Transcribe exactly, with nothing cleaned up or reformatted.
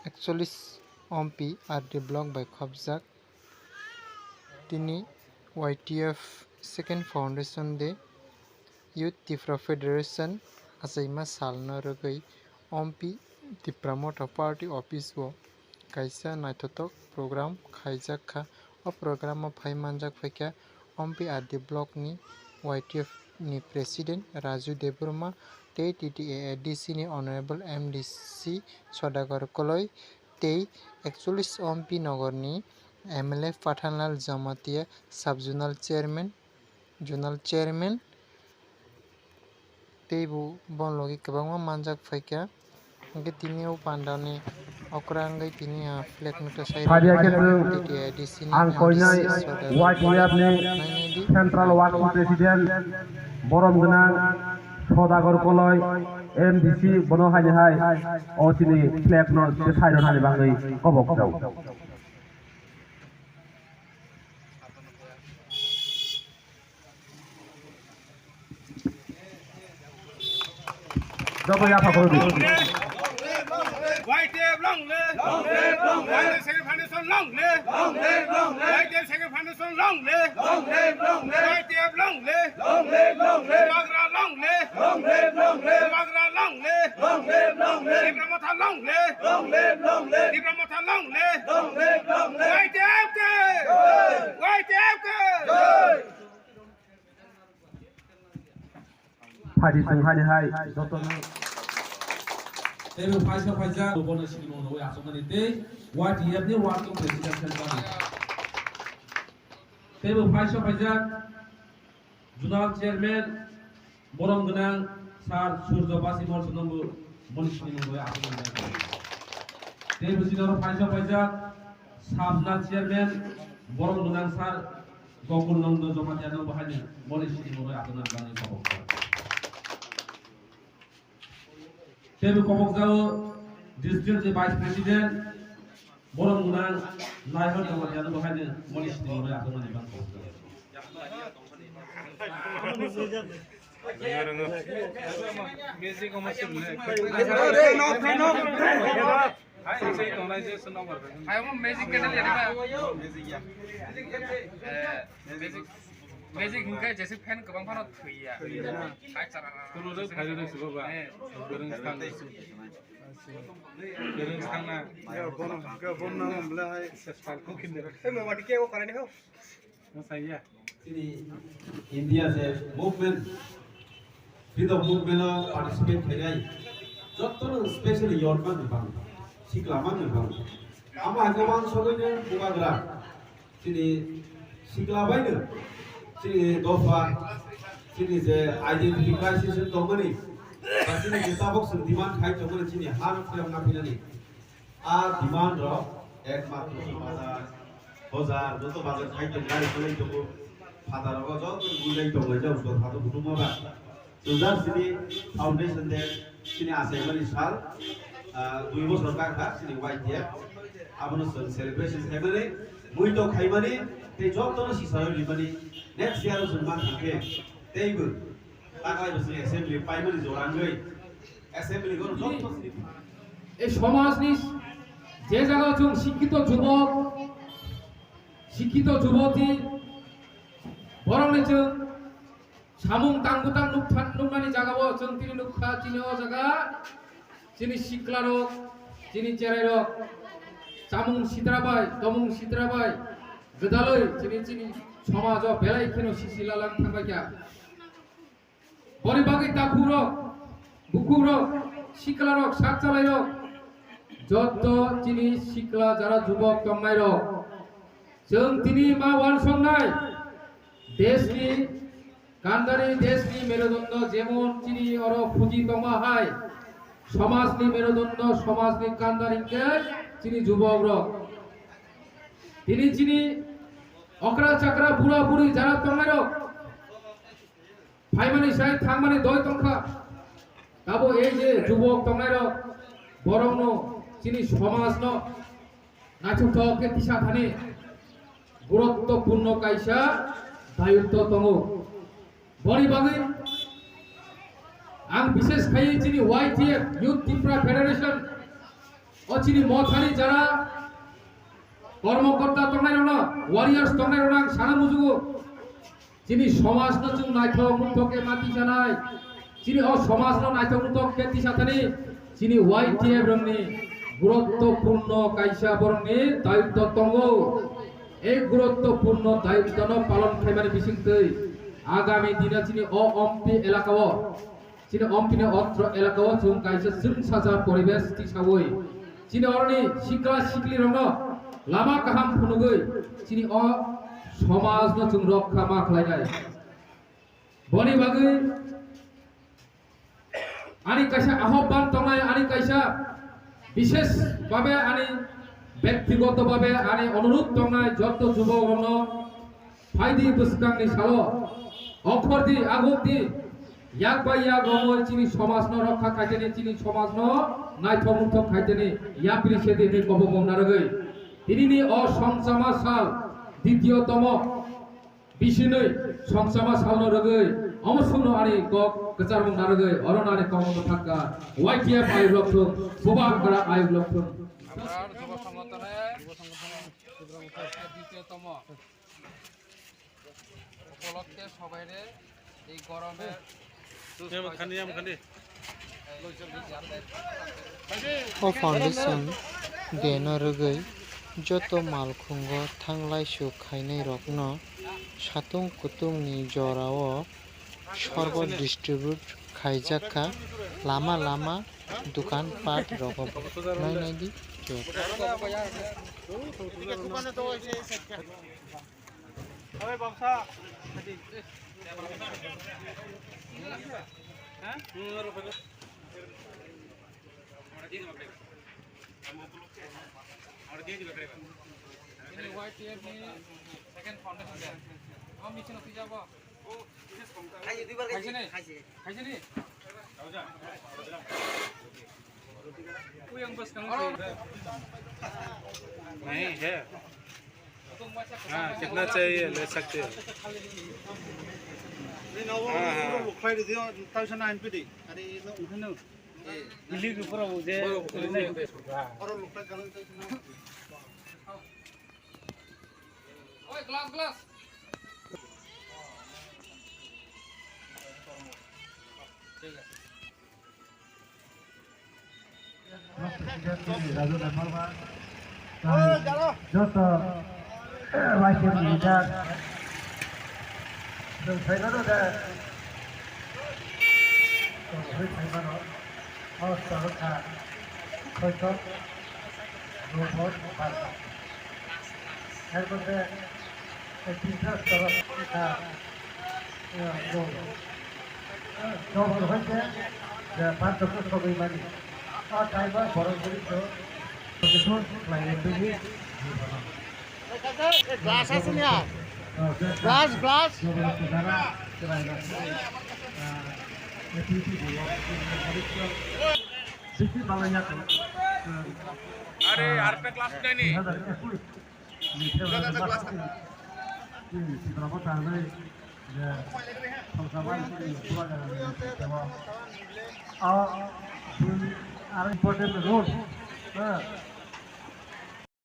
Ekchollis Ompi R D Block bai khopjak. Tini Y T F Second Foundation Day, Youth Tipra Federation achaima salno rwgwi Ompi Tipra Motha Party Office o kaisa naithothok program khaijak kha. O program o phai manjak phaikha Ompi R D Block ni Y T F ni President Raju Debbarma tei T T A A D C ni Honorable M D C Sodagar Koloi tei Ekchollis Ompi Nogor ni M L A Pathanlal Jamatia Sub Zonal Chairman, Zonal Chairman tei bo bon logi kwbangma manjak phaikha. Hwnkhe tini o pandani okra wngwi tini, ah, flag no tasai Phadia khe rwkha. Chwng T T A D C ni ang koinai M D C Sodagar Y T F ni nainai di. Central Working President borom gwnang Sodagar Koloi M D C bono haini hai o chini flag no tei side o nani bagwi kobok jao. Joto yapha khoro di. Y T F long live! Long live, long live! Y T F Second Foundation long live! Long live, long live! Y T F Second Foundation long live! Long live, long live! Y T F long live! Long live, long live! Bubagra long live! Long live, long live! Bubagra long live! Long live, long live! Tipra Motha long live! Long live, long live! Tipra Motha long live! Long live, long live! Y T F ke! Jai! Y T F ke! Jai! Phaidi chwng haini hai jotono. Teibo phaisa phaijak, bono sinimung nugwi achukmani tei Y T F ni working president khe bani. Teibo phaisa phaijak, Zonal Chairman, borom gwnang Sir Surjo Basi Molsonongbo boni sinimung nugwi achukmani. Teibo chini oro phaisa phaijak, Sub Zonal Chairman, borom gwnang Sir Gokul Nando Jamatia no bahai ni boni sini moro atona bani kobok. Teibo kobok jao District ni Vice President borom gwnang Naihor Jamatia no bahai ni boni sini moro atona ni bani kobok. Music omo sini. Hai, omo magic candle ya, diba? Eh, magic, magic hingke jese fan kwbang phano thwiya. Thwiya na. Hai, charara. Kono rw phairw rw sibo ba. Eh. Kwrwng skang. Kwrwng skang na. Ya, bono, ke bono na mle hai. Style ko khinde. Eh, mama dike o karani ho. Chini India je movement, freedom movement o participate khainai, jotono specially yorma ni bang, sikla man ni bang. Amo hai kwbang somoino bubagra, chini sikla baino, chini dopha, chini je identity crisis tongmani, ba chini je tabok chwng demand khai tongmani chini ha rok phiyok na phinani. A demand rok ekmatro bazar, bazar, joto bazar khai tong, gari tolai tongo, phataro joto gulai tong lai jak, utor phato kutung ma ba. Chwng jak chini foundation day, chini achaimani sal, ah, dui bosor kakha chini Y T F, abono chwng celebration khaimani, muito khaimani, tei jotono sisaroi rimani, next year o chwng ma thangkhe, teibo. Taklai bwswk assembly paimani jora wngwi assembly goro joto sini. Ei somajni je jagao chwng sikkito jubok, sikkito juboti, borokni chwng samung tang bwtang nukthar nuknani jagao chwng tini nukha, chini o jaga chini siklarok, chini cherairok chamung sitra bai, tomung sitra bai gwdalwi chini, chini somajo belai kheno sisi lalang thangbaikha. Boni bagwi takhukrok, bukhukrok, siklarok, sakchalairok, joto chini sikla jara jubok tongnairok, chwng tini ma uansuknai deshni kandari, deshni merudondo, jemon chini oro phuji tongma hai, somajni merudondo, somajni kandari hwnkhe chini jubokrok. Tini chini okra chakra, bura buri jara tongnairok, phaimani sai thangmani doi tongkha. Tabo ei je jubok tongnairok, borokno, chini somajno naithokthok khe tisa thani guruttopurno kaisa dayitto tongo. Boni bagwi ang bishesh khaiwi chini Y T F, Youth Tipra Federation, O chini mothani jara kormokorta tongnairokno, warriors tongnairokno ang sana mujugo. Chini somajno chwng naithok nuthok khe ma tisanai. Chini o somajno naithok nuthok khe tisathani chini Y T F rokni guruttopurno kaisa borokni dayitto tongo. Ei guruttopurno dayittono palon khaimani bisingtwi agami dino chini o Ompi elakao Chini Ompini otro elakao chwng kaisa chwngsacha poribesh tisaui chini oroni sikla siklirokno lama kaham phunugui chini o somajno chwng rokha ma khlainai. Boni bagwi ani kaisa ahobban tongnai, ani kaisa bishesh babe ani bektigoto babe ani onurudh tongnai joto jubokrokno. Phaidi bwskangni salo, okhordi, agukdi, yak bai yak romwi chini somajno rokha khaiteni, chini somajno naithok nuthok khaiteni, yapri sedi hinwi kobok mung narwgwi. Tinini o songchama sal, ditio tomo, bisinwi songchama salno rwgwi, omo sumno ani kok kwcharmung narwgwi, orono ani kok mung thangkha, Y T F ayuk lokthung, Bubagra ayuk lokthung. Amra Jubo Songothone, ditio tomo. উপলক্ষে সবাইরে এই গরমে O foundation deno rwgwi joto malkhungo thanglai su khainai rokno satung kutungni jorao sorbot distribute khaijak kha, lama lama dukan pat rogo bo. Nai nai di joto. नहीं है। हाँ, कितना चाहिए ले सकते हैं। हाँ, हाँ। Ili ke pura uje. Oi, glass, glass. President Raju Debbarma, joto Y T F leader, chwng phaimano de, chwng hwnwi phaimano, o chwng wngkha Khoitok, Rupot, Barma. Er moddhe, eh, Pinterest toro wngkha, eh, bo, eh, job rohorkhe, je, bar joto sogwi mani. O driver borok buri to, to khlai rwgwi. Glass আছে নি আর? Glass, glass. আরে, আরেকটা গ্লাস নেয়নি? Aro important role, ha,